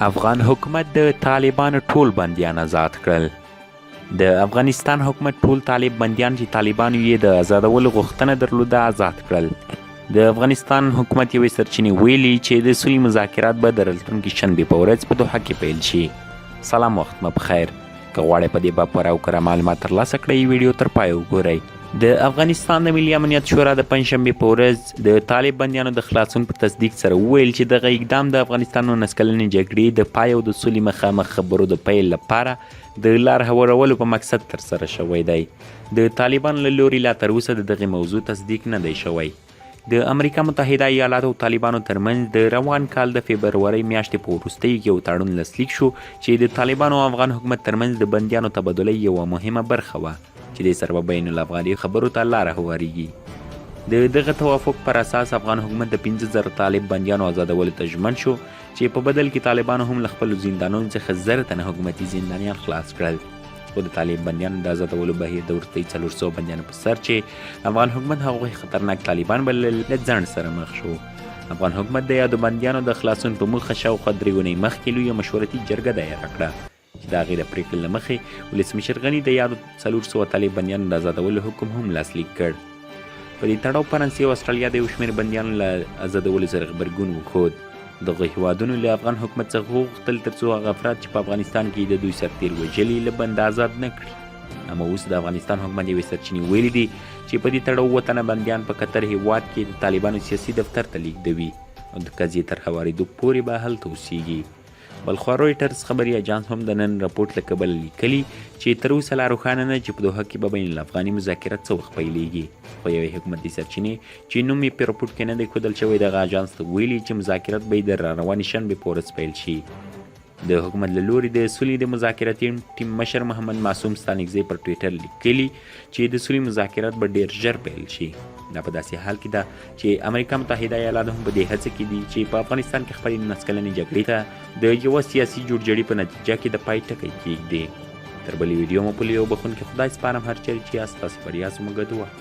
افغان حکومت د طالبانو ټول بندیان ازاد کړل. د افغانستان حکومت ټول طالب بندیان چې طالبانو یې د ازادولو غوښتنه درلوده ازاد کړل. د افغانستان حکومت یوې سرچینې ویلي چې د سولې مذاکرات به د راتلونکې شنبې په ورځ په دوحه کې پیل شي. سلام وخت مو پخیر. که غواړئ په دې باب پوره او کره معلومات ترلاسه کړئ ویډیو تر پایه وګورئ. د افغانستان د ملي امنیت شورا د پنجشنبې په ورځ د طالب بندیانو د خلاصون په تصدیق سره وویل چې دغه اقدام د افغانستان 19 کلنې جګړې د پای او د سولې مخامخ خبرو د پیل لپاره د لار هوارولو په مقصد ترسره شوی دی. د طالبانو له لوري لا تر اوسه د دغې موضوع تصدیق نه دی شوی. د امریکا متحده ایالاتو او طالبانو ترمنځ د روان کال د فبرورۍ میاشتې په وروستیو کې یو تړون لاسلیک شو چې د طالبانو او افغان حکومت ترمنځ د بندیانو تبادلې یوه مهمه برخه وه چې دې سره به بین الافغاني خبرو ته لاره هواریږي. د دغه توافق پر اساس افغان حکومت د 5000 طالب بندیانو ازادولو ته ژمن شو چې په بدل کې طالبانو هم له خپلو زندانونو څخه 1000 تنه حکومتي زندانیان خلاص کړل. خو د طالب بندیانو د ازادولو بهیر د وروستیو 400 بندیانو په سر چې افغان حکومت هغوی خطرناک طالبان بلل له ځنډ سره مخ شو. افغان حکومت د یادو بندیانو د خلاصون په موخه شاوخوا 3 اونۍ مخکې لویه مشورتي جرګه دایره کړه چې د هغې د پرېکړې له مخې ولسمشر غني د یادو 400 طالب بندیانو د ازادولو حکم هم لاسلیک کړ. په دې تړاو فرانسې او اسټرالیا د یو شمېر بندیانو له ازادولو سره غبرګون وښود. دغو هېوادونو له افغان حکومت څخه وغوښتل ترڅو هغه افراد چې په افغانستان کې د دوی سرتېر وژلي له بنده ازاد نه کړي. اما اوس د افغانستان حکومت یوې سرچینې ویلي دي چې په دې تړاو اووه تنه بندیان په قطر هېواد کې د طالبانو سیاسي دفتر ته لیږدوي او د قضیې تر هوارېدو پورې به هلته اوسیږي. بلخوا رویټرز خبري اژانس هم د نن رپوټ له کبله لیکلي چې تر اوسه لا روښانه نه چې په دوحه کې به بین الافغاني مذاکرات څه وخت پیلېږي، خو یوې حکومتي سرچینې چې نوم یې په رپوټ کې نه دی ښودل شوی دغه اژانس ته ویلي چې مذاکرات به یې د راروانې شنبې په ورځ پیل شي. د حکومت له لوري د سولې د مذاکراتي ټیم مشر محمد معصوم ستانکزي پر ټویټر لیکلي چې د سولې مذاکرات به ډیر ژر پیل شي. دا په داسې حال کې ده چې امریکا متحده ایالات هم په دې هڅه کې دي چې په افغانستان کې خپلې 19 کلنې جګړې ته د یوه سیاسي جوړجاړي په نتیجه کې د پای ټکی کیږدي. تر بلې ویډیو مو په لوی او بخښونکي خدای سپارم. هر چېرې چې یاست ستاسې بریا زموږ دعا.